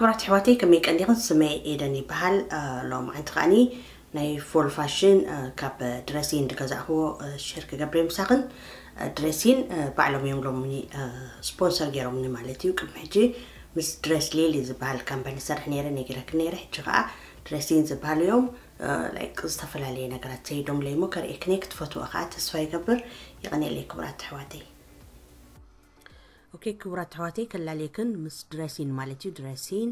ክቡራት ኣሕዋተይ፣ ከመይ ቀኒኽን? ስመይ ኤደን ይበሃል። ሎማዓንቲ ከዓኒ ናይ ፎል ፋሽን ካብ ድረሲን ዝገዛእክዎ ሸር ክገብር ምሳኽን። ድረሲን ባዕሎም እዮም ሎሚ ስፖንሰር ገይሮምኒ ማለት እዩ። ቅድሚ ሕጂ ምስ ድረስ ሌሊ ዝበሃል ካምፓኒ ሰርሕ ነይረ፣ ነጊረክ ነይረ። ሕጂ ከዓ ድረሲን ዝበሃል እዮም። ላይክ ዝተፈላለየ ነገራት ሰይዶም ለይሞ ከርእየክኒ ክትፈትዎ ከዓ ተስፋ ይገብር። ይቐኒለይ ክቡራት ኣሕዋተይ። ኦኬ፣ ክቡራት ኣሕዋተይ፣ ከላልየክን ምስ ድረሲን ማለት እዩ። ድረሲን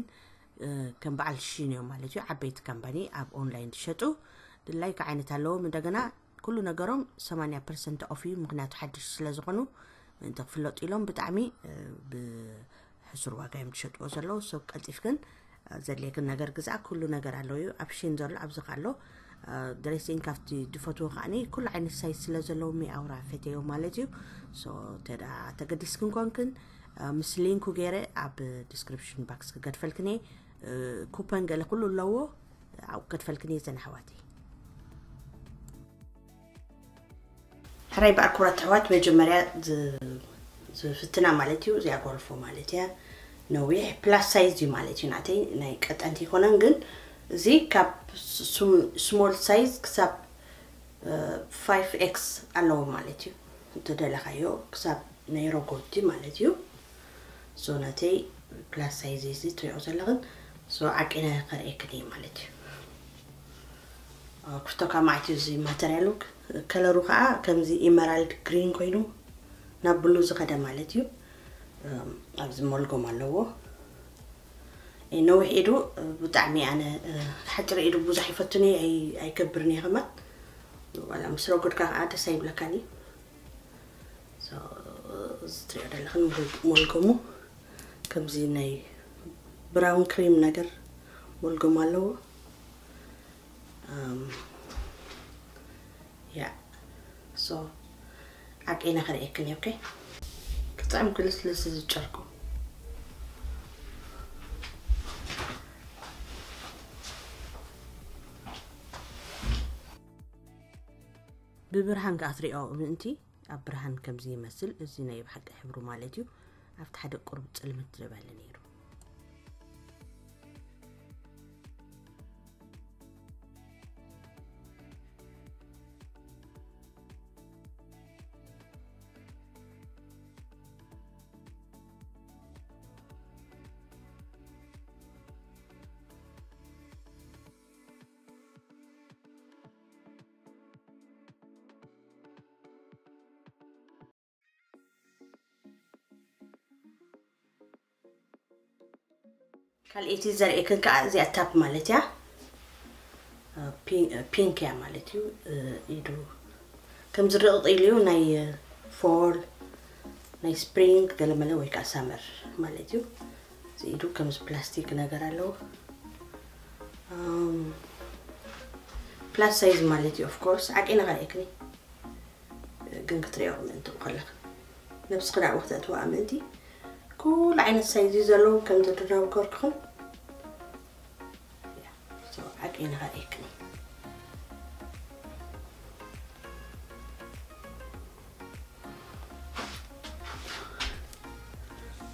ከም በዓል ሽን እዮም ማለት እዩ። ዓበይቲ ካምፓኒ ኣብ ኦንላይን ዝሸጡ ድላይካ ዓይነት ኣለዎም። እንደገና ኩሉ ነገሮም ሰማንያ ፐርሰንት ኦፍ እዩ፣ ምክንያቱ ሓድሽ ስለ ዝኾኑ። ምእንቲ ክፍለጡ ኢሎም ብጣዕሚ ብሕሱር ዋጋ እዮም ዝሸጥዎ ዘለዉ። ሰብ ቀልጢፍክን ዘድልየክን ነገር ግዛእ፣ ኩሉ ነገር ኣለዉ እዩ። ኣብ ሽን ዘሎ ኣብዚ ኣሎ። ድሬሲን ካብቲ ዝፈትዎ ከዓኒ ኩሉ ዓይነት ሳይዝ ስለ ዘለዎም ኣውራ ፈተዮ ማለት እዩ። ሶ ተዳ ተገዲስክን ኮንክን ምስ ሊንኩ ገይረ ኣብ ዲስክሪፕሽን ባክስ ክገድፈልክን እየ። ኩፐን ገለ ኩሉ ኣለዎ። ኣብ ከድፈልክን እየ ዘን ኣሕዋተይ። ሕራይ በኣል ክቡራት ኣሕዋት፣ መጀመርያ ዝ- ዝፍትና ማለት እዩ። እዚኣ ጎልፎ ማለት እያ። ነዊሕ ፕላስ ሳይዝ እዩ ማለት እዩ። ናተይ ናይ ቀጠንቲ ይኮነን፣ ግን እዚ ካብ ስም- ስሞል ሳይዝ ክሳብ ፋይፍ ኤክስ ኣለዎ ማለት እዩ። እንተደለካዮ ክሳብ ናይ ረጎቲ ማለት እዩ። ሶ ናተይ ፕላስ ሳይዝ እዚ ትሪኦ ዘለኽን። ሶ ዓቂነ ከርእየክን እየ ማለት እዩ። ክፍቶ ካብ መዓት እዩ እዚ ማተርያሉ። ከለሩ ከዓ ከምዚ ኢመራልድ ግሪን ኮይኑ ናብ ብሉ ዝኸደ ማለት እዩ። ኣብዚ ሞልጎም ኣለዎ። ነዊሕ ኢዱ ብጣዕሚ ኣነ ሓጭር ኢዱ ብዙሕ ይፈቱን እየ፣ ኣይ- ኣይገብርን እየ ከማን። ዋላ ምስ ረጉድካ ከዓ ደስ ኣይብለካን እዩ። ሶ፣ እዚ ትሪኦ ዘለኽን ሞል- ሞልጎሙ ከምዚ ናይ ብራውን ክሪም ነገር ሞልጎም ኣለዎ። ኣም፣ ያ ሶ ዓቂነ ከርእየክን እየ። ኦኬ፣ ክጥዕም ክልስልስ ዝጨርቁ ብብርሃን ከኣ ትሪኦ ምእንቲ ኣብ ብርሃን ከምዚ ይመስል። እዚ ናይ ብሓቂ ሕብሩ ማለት እዩ። ኣብቲ ሓደ ቁሩብ ጽልምት ዝበለ ነይሩ። ካልኣይቲ ዘርእየክን ከዓ እዚኣ ታፕ ማለት እያ። ፒን- ፒንክ እያ ማለት እዩ። ኢዱ ከም ዝርቕቕ ኢሉ እዩ። ናይ ፎል፣ ናይ ስፕሪንግ ገለመለ ወይ ከዓ ሳመር ማለት እዩ። እዚ ኢዱ ከምዚ ፕላስቲክ ነገር ኣለዎ። ኣም፣ ፕላስ ሳይዝ ማለት እዩ። ኦፍኮርስ ዓቂነ ከርእየክኒ ግን ክትሪኦ ምእንቲ ከለኽ ነብስኺ ናብኡ ክተእትዋ ምእንቲ ኩሉ ዓይነት ሳይዝ እዩ ዘለዎም ከም ዝድናገርኩኹም። ዓቂነ ከርእየክኒ።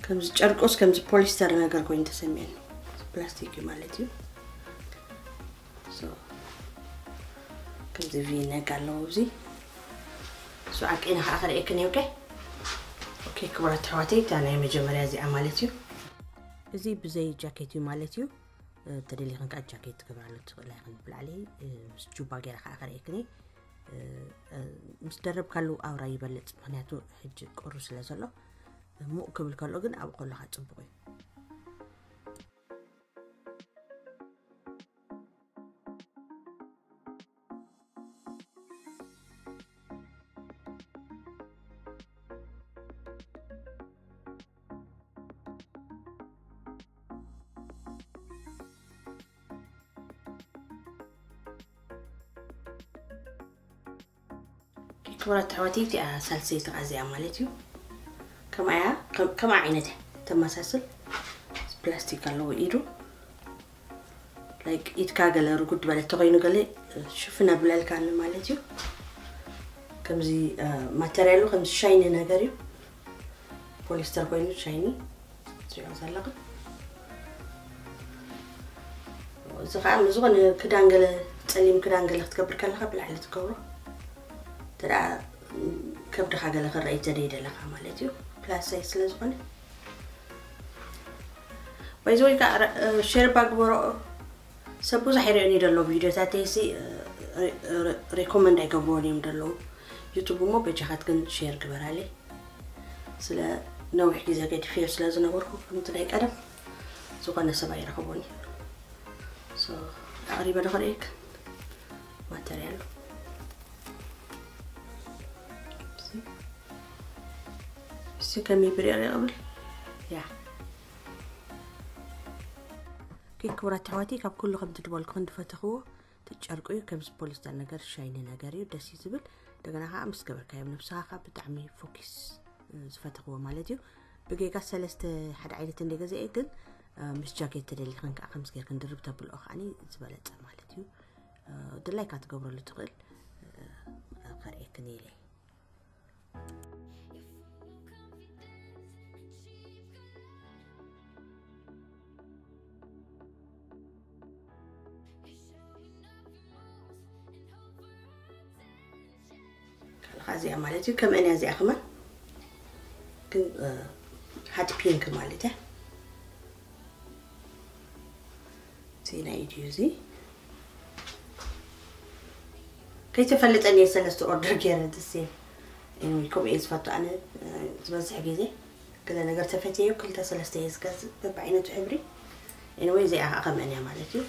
ከምዚ ጨርቁስ ከምዚ ፖሊስተር ነገር ኮይኑ ተሰሚዕኒ። ፕላስቲክ እዩ ማለት እዩ። ሶ፣ ከምዚ ቪነግ ኣለዎ ኣብዚ። ሶ፣ ዓቂነ ከዓ ከርእየክን እየ። ኦኬ። ኦኬ፣ ክቡራት ኣሕዋተይ፣ እታ ናይ መጀመርያ እዚኣ ማለት እዩ። እዚ ብዘይ ጃኬት እዩ ማለት እዩ። እ፣ ተደሊኽን ከዓ ጃኬት ትገብራሉ ትኽእላ ኢኽን። ብላዕሊ፣ እ፣ ምስ ጁባ ገይረ ከዓ ከርእየክን እየ። እ፣ እ፣ ምስ ደረብካሉ ኣውራ ይበልጽ፣ ምኽንያቱ ሕጂ ቁሩ ስለ ዘሎ። ሙቕ ክብል ከሎ ግን ኣብኡ ከለኻ ጽቡቕ እዩ። ክቡራት ኣሕዋተይ፣ እቲኣ ሳልሰይቲ ከዓ እዚኣ ማለት እዩ። ከምኣ እያ፣ ከም- ከምኣ ዓይነት እያ ተመሳስል። ፕላስቲክ ኣለዎ ኢዱ። ላይክ ኢድካ ገለ ርጉድ በለ ተኾይኑ ገለ ሽፍን ኣብለልካኒ ማለት እዩ። ከምዚ፣ እ፣ ማተርያሉ ከምዚ ሻይኒ ነገር እዩ። ፖሊስተር ኮይኑ ሻይኒ ትሪኦ ዘለኹም። እዚ ከዓ ዝኾነ ክዳን ገለ፣ ጸሊም ክዳን ገለ ክትገብር ከለኻ ብላዕሊ ትገብሮ። ተዳ ከብድኻ ገለ ክረኣይ ተደይ ደለኻ ማለት እዩ። ፕላስ ሳይዝ ስለ ዝኾነ። ባይዘወይ ከዓ ረ- እ፣ ሼር ባግበሮ ሰብ ብዙሕ ኣይርእዮን እዩ ደሎ ቪዲዮታተይ ሲ፣ እ፣ ረ- ረ- ሬኮመንድ ኣይገብርዎን እዮም ደለዉ። ዩቱብ እሞ በጃኻት ግን ሼር ግበራለይ። ስለ ነዊሕ ግዜ ገዲፈዮ ስለ ዝነበርኩ ከምቲ ናይ ቀደም ዝኾነ ሰብ ኣይረኸቦን እዩ። So ኣቕሪበ ዶ ከርእየክ ማተርያሉ እሲ ከመይ ብሪያ ይቕብል ያ ክቡራት ኣሕዋተይ ካብ ኩሉ ከምቲ ዝበልኩ ክንዲ ፈተኽዎ እቲ ጨርቁ እዩ ከምዚ ፖሊስተር ነገር ሻይኒ ነገር እዩ ደስ እዩ ዝብል እንደገና ከዓ ምስ ገበርካዮም ነብስኻ ከዓ ብጣዕሚ ፎኪስ ዝፈተኽዎ ማለት እዩ ብጌጋ ሰለስተ ሓደ ዓይነት እንደ ገዛኤ ግን ምስ ጃኬት ተደሊኽን ከዓ ከምዚ ጌርክን ድርብ ተብልኦ ከዓኒ ዝበለፀ ማለት እዩ ድላይካ ትገብረሉ ትኽእል ከርእየክን ኢለ ካልኻ እዚኣ ማለት እዩ ከምአን እያ እዚኣ ከማን ግን ሃት ፒንክ ማለት እያ እዚ ናይ ኢድዩ እዚ ከይተፈለጠኒ እየ ሰለስተ ኦርደር ገይረ ደስ ከምኡ እየ ዝፈቱ ኣነ ዝበዝሕ ግዜ ገለ ነገር ተፈትየዮ ክልተ ሰለስተ እየ ዝገዝእ በብዓይነቱ ሕብሪ anyway እዚኣ ከዓ ከምአን እያ ማለት እዩ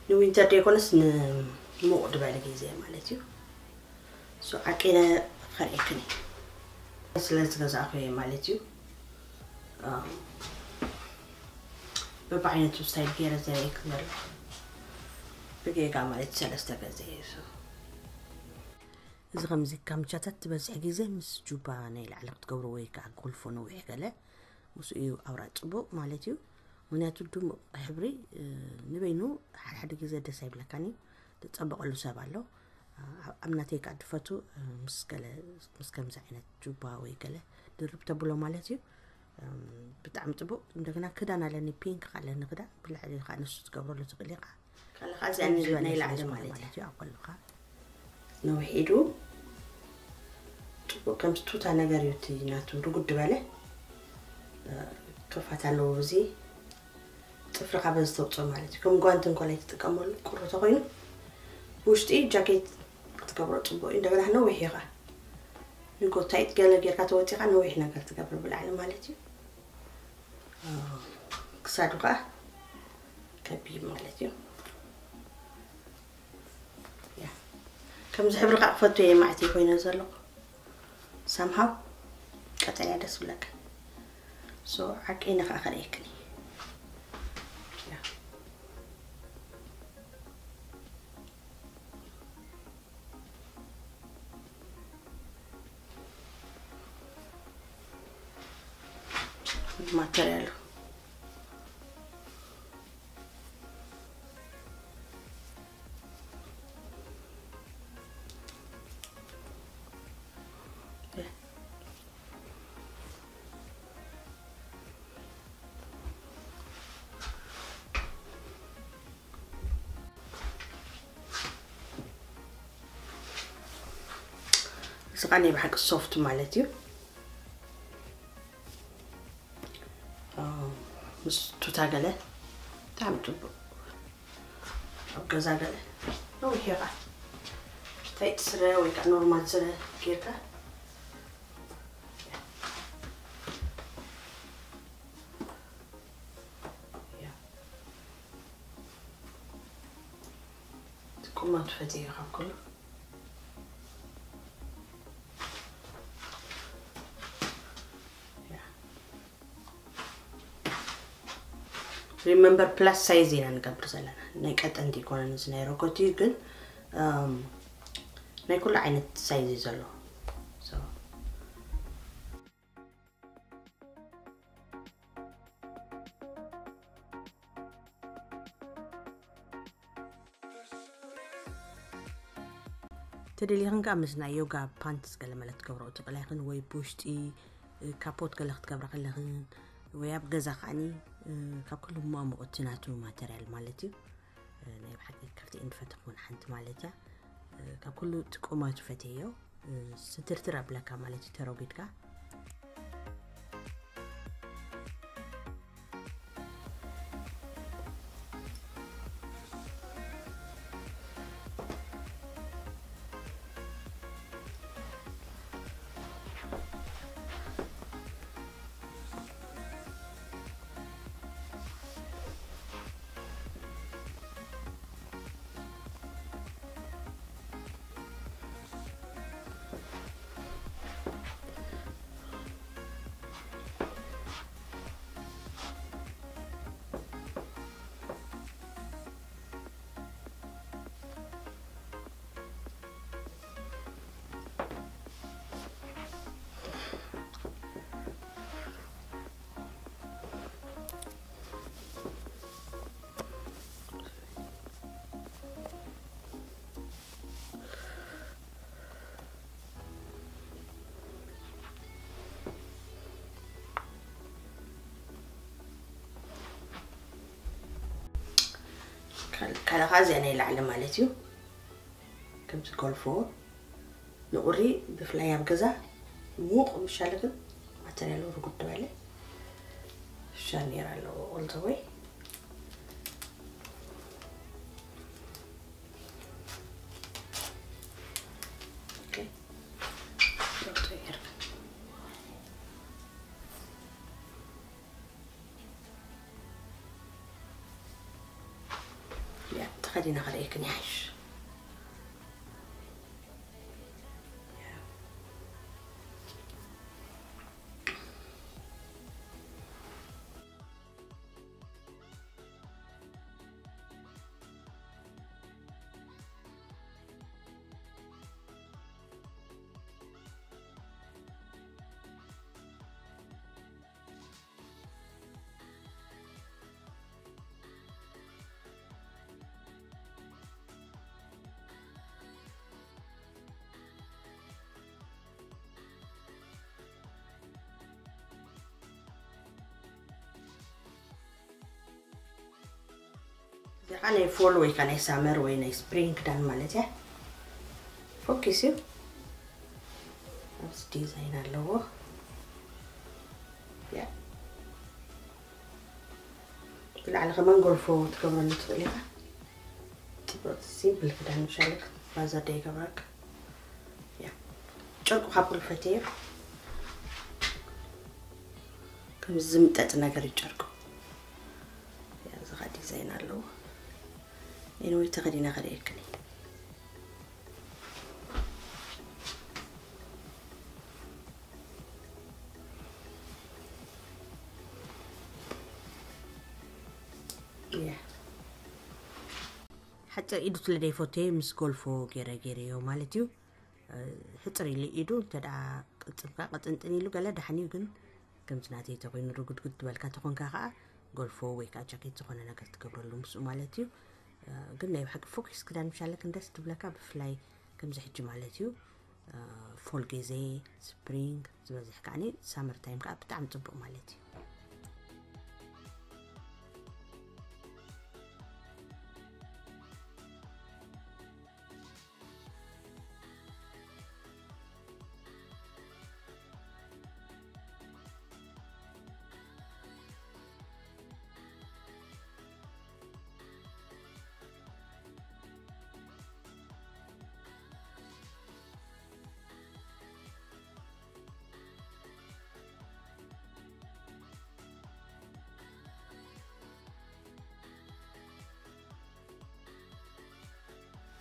ንዊንተር ደይኮነስ ንሙቕ ዝበለ ግዜ ማለት እዩ so ዓቂነ ከርእየክን ስለ ዝገዛእኩ እየ ማለት እዩ በብዓይነቱ ስታይል ገይረ ዘርእየክን ዘሎ ብጌጋ ማለት ሰለስተ ገዘ እዩ እዚ ከምዚ ካምቻታት ዝበዝሕ ግዜ ምስ ጁባ ናይ ላዕሊ ክትገብሮ ወይ ከዓ ክልፎ ነዊሕ ገለ ምስ እዩ ኣውራ ፅቡቕ ማለት እዩ ምክንያቱ ድሙቕ ሕብሪ ንበይኑ ሓደ ሓደ ግዜ ደስ ኣይብለካን እዩ ዝፀበቐሉ ሰብ ኣሎ ኣብ ናተይ ከዓ ድፈቱ ምስ ገለ ምስ ከምዚ ዓይነት ጁባ ወይ ገለ ድርብ ተብሎ ማለት እዩ ብጣዕሚ ፅቡቅ እንደገና ክዳን ኣለኒ ፒንክ ኣለኒ ክዳን ብልዕሊ ከዓ ንሱ ትገብረሉ ትኽእል ኢኻ ካልኻ እዚኣ ናይ ላዕሊ ማለት እዩ ኣብ ከለኻ ነዊሕ ኢዱ ፅቡቅ ከምቲ ቱታ ነገር እዩ እቲ ናቱ ርጉድ በለ ክፋት ኣለዎ እዚ ፅፍርኻ በዚ ተውፅኦ ማለት እዩ ከም ጓንቲ እንኮላይ ትጥቀመሉ ቁሪ ተኮይኑ ብውሽጢ ጃኬት ክትገብሮ ፅቡቅ እዩ እንደገና ነዊሕ እዩ ከዓ ንጎታይት ገለ ጌርካ ተወፂኻ ነዊሕ ነገር ትገብር ብላዕሊ ማለት እዩ ክሳዱ ከዓ ከቢድ ማለት እዩ ከምዚ ሕብሪ ከዓ ክፈቱ እየ ማዕቲ ኮይነ ዘለኹ ሰምሃው ቀጠልያ ደስ ብለካ so ዓቀይነ ከዓ ከርእየክኒ ማተርያሉ እዚ ከዓ ናይ ብሓቂ ሶፍት ማለት እዩ ምስ ቱታ ገለ ብጣዕሚ ፅቡቅ ኣብ ገዛ ገለ ነዊሕ እዩ ከዓ ታይት ስረ ወይ ከዓ ኖርማል ስረ ጌርካ ቁመቱ ፈትየ ካብ ኩሉ remember plus size ኢና ንገብር ዘለና ናይ ቀጠንቲ ይኮነን እዚ ናይ ረኮት እዩ ግን ናይ ኩሉ ዓይነት ሳይዝ እዩ ዘሎ ተደሊኽን ከዓ ምስ ናይ ዮጋ ፓንትስ ገለ መለ ክትገብረኦ ትኽእላ ኢኽን ወይ ብውሽጢ ካፖት ገለ ክትገብራ ከለኽን ወይ ኣብ ገዛ ከዓኒ ካብ ኩሉ እሞ ኣሙቕቲ ናቱ ማተርያል ማለት እዩ። ናይ ብሓቂ ካብቲ እንፈተኹን ሓንቲ ማለት እያ። ካብ ኩሉ ጥቁማቱ ፈትየዮ። ስትርትር ኣብለካ ማለት እዩ ተረጉድካ። ካልኻ እዚኣ ናይ ላዕሊ ማለት እዩ። ከምዚ ጎልፎ ንቑሪ ብፍላይ ኣብ ገዛ ሙቕ ምሻለ ግን ማተርያሉ ርጉድ በለ። ሻ ነይራ ኣለዎ all the way። Okay. ተኸዲና ከርእየክን ይሓይሽ። እዚኣ ናይ ፎል ወይ ከዓ ናይ ሳመር ወይ ናይ ስፕሪንግ ክዳን ማለት እያ። ፎኪስ እዩ። ኣብዚ ዲዛይን ኣለዎ። ያ ብላዕሊ ከማን ጎልፎ ትገብረሉ ትኽእል ኢኻ። ጽቡቕ ሲምፕል ክዳን ምሻለክ ባዛር ደ ይገብረክ። ያ ጨርቁ ካብ ኩሉ ፈትየ ከም ዝምጠጥ ነገር ይጨርቁ። ያ ዝኻ ዲዛይን ኣለዎ። ኤንወይ ተኸዲና ከርእየክኒ። ሓፂር ኢዱ ስለ ደይፈትየ ምስ ጎልፎ ገይረ ገይረዮ ማለት እዩ። ሕፅር ኢሉ ኢዱ እንተ ደኣ ቅፅምካ ቅጥንጥን ኢሉ ገለ ደሓን እዩ፣ ግን ከምዚ ናተይ ተኮይኑ ርጉድጉድ ትበልካ ተኾንካ ከዓ ጎልፎ ወይ ከዓ ጃኬት ዝኾነ ነገር ትገብረሉ ምስኡ ማለት እዩ። ግን ናይ ብሓቂ ፎኪስ ክዳን ምሻለክን ደስ ትብለካ፣ ብፍላይ ከምዚ ሕጂ ማለት እዩ። ፎል ግዜ ስፕሪንግ ዝበዝሕ ከዓኒ ሳመር ታይም ከዓ ብጣዕሚ ፅቡቅ ማለት እዩ።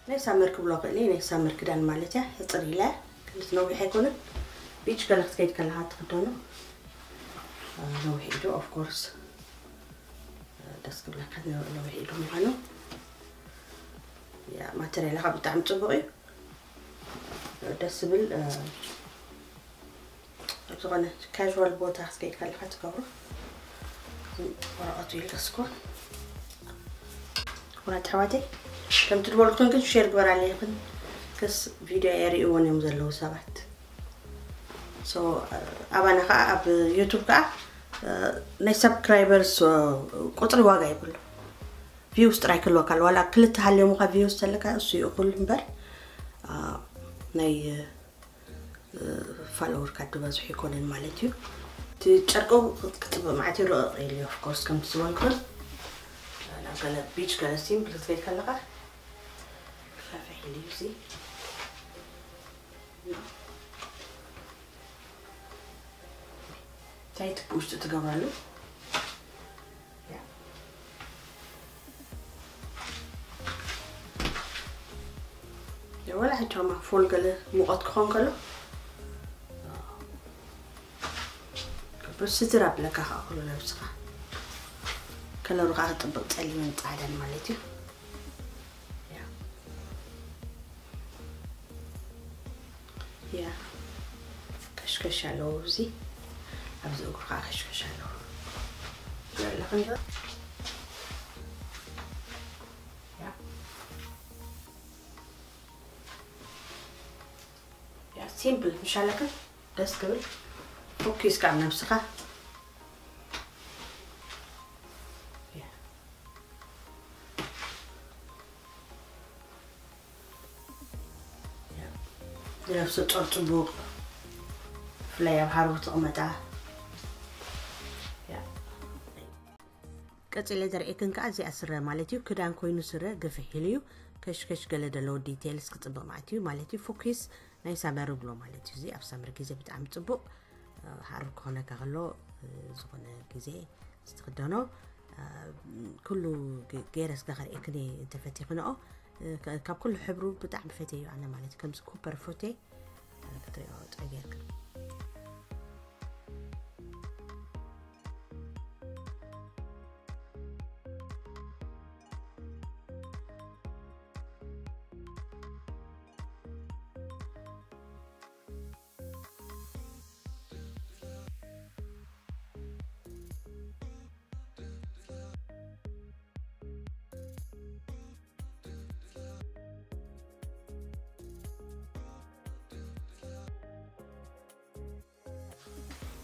ናይ ሳመር ክብሎ ክእል ናይ ሳመር ክዳን ማለት እያ። ሕፅር ኢለ ክልት ነዊሕ ኣይኮነን። ቢች ገለ ክትከይድ ከለካ ትክደኖ ነዊሕ ኢዱ ኦፍ ኮርስ ደስ ክብለካ ነዊሕ ኢዱ ምኳኑ። ያ ማተሪያል ከዓ ብጣዕሚ ፅቡቅ እዩ። ደስ ዝብል ኣብ ዝኾነ ካዥዋል ቦታ ክትከይድ ከለካ ትገብሮ። ወረቐቱ ይልገስኮ። ኩራት ኣሕዋተይ ከምቲ ዝበልኩን ግን ሼር ግበራለይክን ክስ ቪድዮ የርእይዎን እዮም ዘለዉ ሰባት። So ኣባና ከዓ ኣብ ዩቱብ ከዓ ናይ subscribers ቁፅሪ ዋጋ ይብሉ። Views ጥራይ ክህልወካ ኣሎ። ዋላ ክልተ ሃልዮምካ views ተለካ እሱ ይእኩል እምበር፣ ናይ followerካ ድበዝሑ ይኮነን ማለት እዩ። እቲ ጨርቁ ክጥብቕ ማለት እዩ። ርቕቕ ኢሉ እዩ። Of course ከምቲ ዝበልኩን ናብ ገለ beige ገለ simple ክትከይድ ከለኻ ክፈፍሕ ኢሉ እዩ። እዚ እንታይ እቲ ብውሽጢ ትገብረሉ? ወላ ሕጂ ማ ፎል ገለ ሙቐት ክኾን ከሎ ብስድር ኣብለካ ከዓ ኩሉ ነብስኻ ከለሩ ከዓ ክጥብቕ ጸሊምን ጻዕዳን ማለት እዩ። ያ ከሽከሽ ኣለዎ። እዚ ኣብዚ እግሩ ከዓ ከሽከሽ ኣለዎ። ሲምፕል ምሻለክን ደስ ክብል። ፎኪስ ካብ ነብስኻ ነብሰ ጾር ጽቡቕ፣ ብፍላይ ኣብ ሃሩር ትቕመጣ። ቀጺለ ዘርእየክን ከኣ እዚኣ ስረ ማለት እዩ። ክዳን ኮይኑ ስረ ግፍሕ ኢሉ እዩ። ከሽከሽ ገለ ዘለዎ ዲቴልስ ክጽብቕ ማለት እዩ። ማለት እዩ ፎኪስ ናይ ሳመር ብሎ ማለት እዩ። እዚ ኣብ ሳመር ግዜ ብጣዕሚ ጽቡቕ፣ ሃሩር ክኾነካ ከሎ፣ ዝኾነ ግዜ ዝትኽደኖ ኩሉ ገይረ ስጋ ከርእየክን እየ እንተፈቲኽንኦ። ካብ ኩሉ ሕብሩ ብጣዕሚ ፈትየዮ ኣነ ማለት እዩ። ከምዚ ኩፐር ፎቴ ክትሪኦ ጥራይ ገይርክን።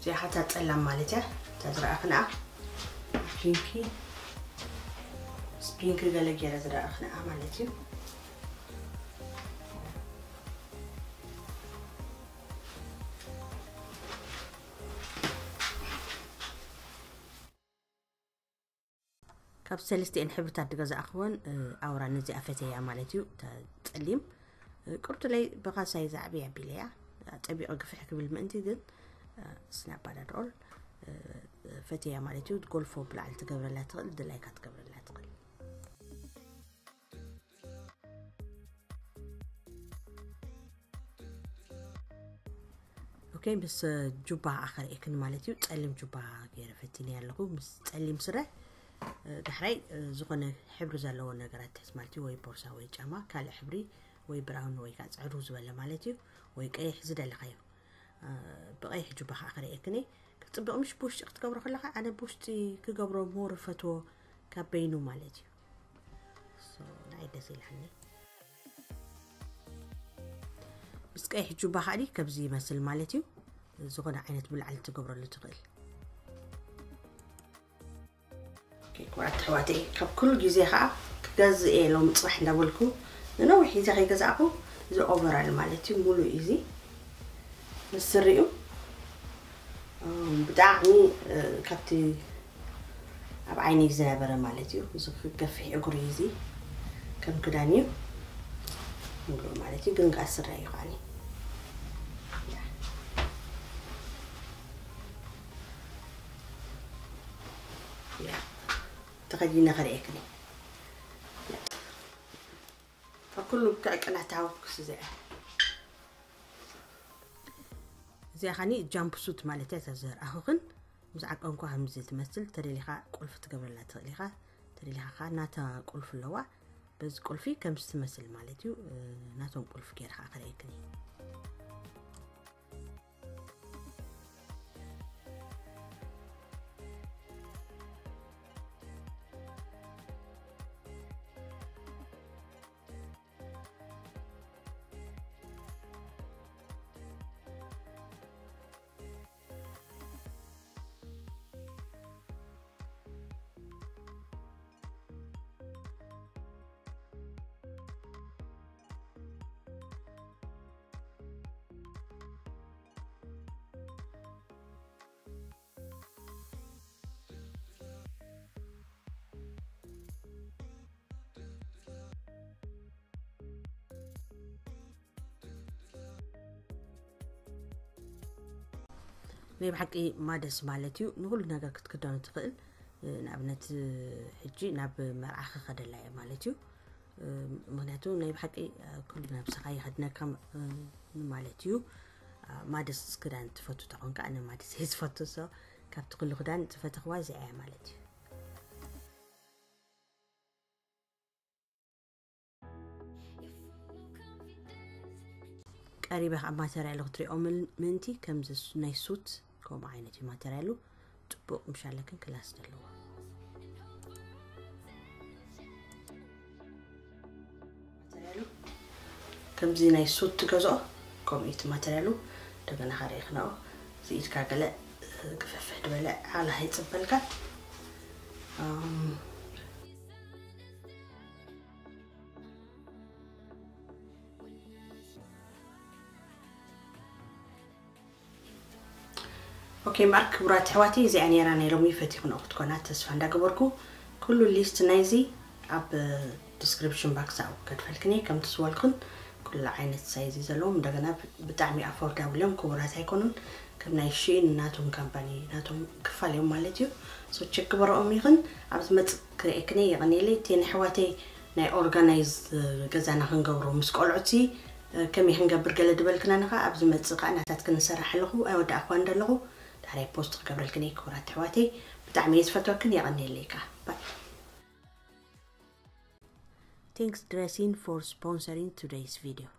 እዚኣ ሓታ ጸላም ማለት እያ። እታ ዝረኣኽንኣ ፒንኪ፣ ፒንኪ ገለ ገይረ ዝረኣኽንኣ ማለት እዩ። ካብ ሰለስቲኤን ሕብርታት ዝገዛእኽወን ኣውራ ነዚኣ ፈተያ ማለት እዩ። እታ ጸሊም ቁርጥለይ ብኻሳይ ዛዕቢ ኣቢለያ ጸቢቑ ግፍሕ ክብል ምእንቲ ግን ስናባዳድኦል ፈተያ ማለት እዩ። ጎልፎ ብላዕሊ ትገብረላ ትኽእል፣ ድላይካ ትገብረላ ትኽእል። ኦኬ፣ ምስ ጁባ ኣኸርእክን ማለት እዩ። ጸሊም ጁባ ገይረ ፈቲኒ ኣለኹ ምስ ጸሊም ስረ። ዳሕራይ ዝኾነ ሕብሪ ዘለዎ ነገራት ትሕዝ ማለት እዩ፣ ወይ ቦርሳ ወይ ጫማ ካልእ ሕብሪ ወይ ብራውን ወይ ከዓ ጸዕሩ ዝበለ ማለት እዩ፣ ወይ ቀይሕ ዝደለኻዮ። ብቐይሕ ጁባ ከዓ ክርእየክን እየ። ክትጽብቕ ምሽ ብውሽጢ ክትገብሮ ከለኻ ኣነ ብውሽጢ ክገብሮ ሞር ፈትዎ ካብ በይኑ ማለት እዩ። ንዓይ ደስ ኢልሃኒ። ምስ ቀይሕ ጁባ ከኣኒ ከምዚ ይመስል ማለት እዩ። ዝኾነ ዓይነት ብላዕሊ ትገብረሉ ትኽእል። ክቡራት ኣሕዋተይ ካብ ኩሉ ግዜ ከዓ ክገዝእ እየ ሎሚ ፅባሕ እንዳበልኩ ንነዊሕ ግዜ ከይገዛእኩ እዚ ኦቨራል ማለት እዩ ሙሉእ እዩ እዚ ምስ ስሪኡ ብጣዕሚ ካብቲ ኣብ ዓይነይ ዝነበረ ማለት እዩ። እዚ ክገፍሕ እግሩ እዩ እዚ ከም ክዳን እዩ ሙሉእ ማለት እዩ። ግን ከዓ ስረ እዩ ከዓኒ ተኸዲነ ከርእየክን ካብ ኩሉ ብክዕቅና ታወክስ እዚኣ እዚኣ ኸኒ ጃምፕ ሱት ማለት እያ። እታ ዘርኣኹኽን ምስ ዓቀንኳ ከምዚ ትመስል ተደሊኻ ቁልፊ ትገብረላ ትኽእል ኢኻ። ተደሊኻ ኸዓ ናታ ቁልፊ ኣለዋ። በዚ ቁልፊ ከምዚ ትመስል ማለት እዩ። ናቶም ቁልፊ ገይረ ኸዓ ከርእየክን እየ። ናይ ብሓቂ ማደስ ማለት እዩ ንኩሉ ነገር ክትክደኑ ትኽእል። ንኣብነት ሕጂ ናብ መርዓ ክኸደላ እየ ማለት እዩ። ምክንያቱ ናይ ብሓቂ ኩሉ ነብስኻ ይኸድነካ ማለት እዩ። ማደስ ክዳን ትፈቱ ተኾንካ፣ ኣነ ማደስ እየ ዝፈቱ። ሶ ካብቲ ኩሉ ክዳን ዝፈተኽዋ እዚኣ እያ ማለት እዩ። ቀሪበ ኣብ ማተርያሉ ክትሪኦ ምእንቲ ከምዚ ናይ ሱት ከምኡ ዓይነት እዩ ማተርያሉ። ጽቡቕ ምሻለክን ክላስ ዘለዎ ከምዚ ናይ ሱት ትገዝኦ ከምኡ እቲ ማተርያሉ። እንደገና ካሪእኽናኦ እዚ ኢድካ ገለ ግፈፍሕ ድበለ ዓላ ይጽበልካ። ኦኬ ማርክ ክቡራት ኣሕዋተይ፣ እዚኣ ነይራ ናይ ሎሚ። ፈቲኹንኦ ክትኮና ተስፋ እንዳገበርኩ፣ ኩሉ ሊስት ናይዚ ኣብ ዲስክሪፕሽን ባክስ ኣብኡ ከድፈልክን እየ። ከምቲ ዝበልኩን ኩሉ ዓይነት ሳይዝ ዘለዎም፣ እንደገና ብጣዕሚ ኣፎርዳብል እዮም፣ ክቡራት ኣይኮኑን። ከም ናይ ሽኢን ናቶም ካምፓኒ ናቶም ክፋል እዮም ማለት እዩ። ሶ ቸክ ግበረኦም ይኽን ኣብ ዝመጽእ ክርእየክን እየ። የቐንየለይ። እቲ ንኣሕዋተይ ናይ ኦርጋናይዝ ገዛና ክንገብሮ ምስ ቆልዑቲ ከመይ ክንገብር ገለ ድበልክና ንኻ ኣብ ዝመጽእ ከዓ ናታት ክንሰራሕ ኣለኹ ኣይወዳእኳ እንደለኹ ዳሕራይ ፖስት ክገብረልክን እየ ክቡራት ኣሕዋተይ። ብጣዕሚ እየ ዝፈትወክን። የቐንየለይ ከዓ። ባይ። Thanks Dressing for sponsoring today's video.